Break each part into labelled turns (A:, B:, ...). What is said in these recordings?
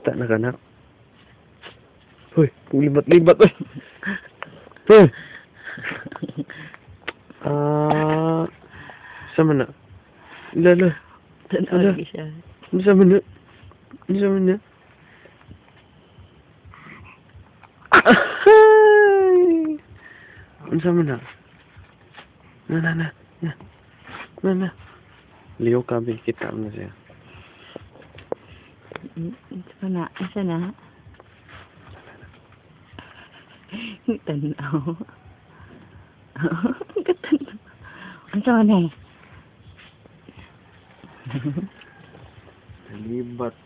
A: Kita na ka, nak. Hoy, libat-libat, oy. Hoy. Ah, sa man na? Lala,
B: Tanaw
A: Ala.
B: Lagi siya.
A: Unsa man na? Unsa man na? Ay! Unsa man na? Na na na na. Na na. Liyo ka be, kita mo na siya.
B: Isa na, isa na. Tanaw. Katanaw. Unsa man eh?
A: Libat.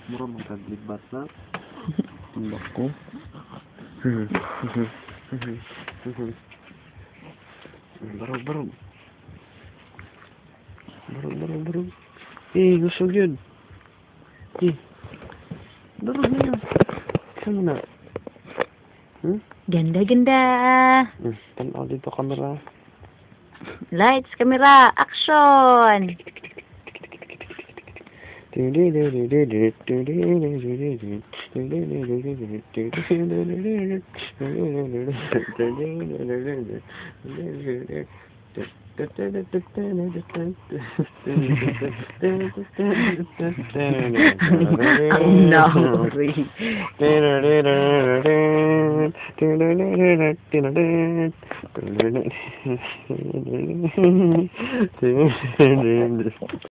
A: Mura man kag libat na. Tumbak ko. Barog, barog. Barog, barog, barog. Eh, gusog yun. Eh. Barog na yun. Saan mo na? Hmm?
B: Ganda, ganda.
A: Tanaw dito kamera.
B: Lights, camera, action! Ang nauri.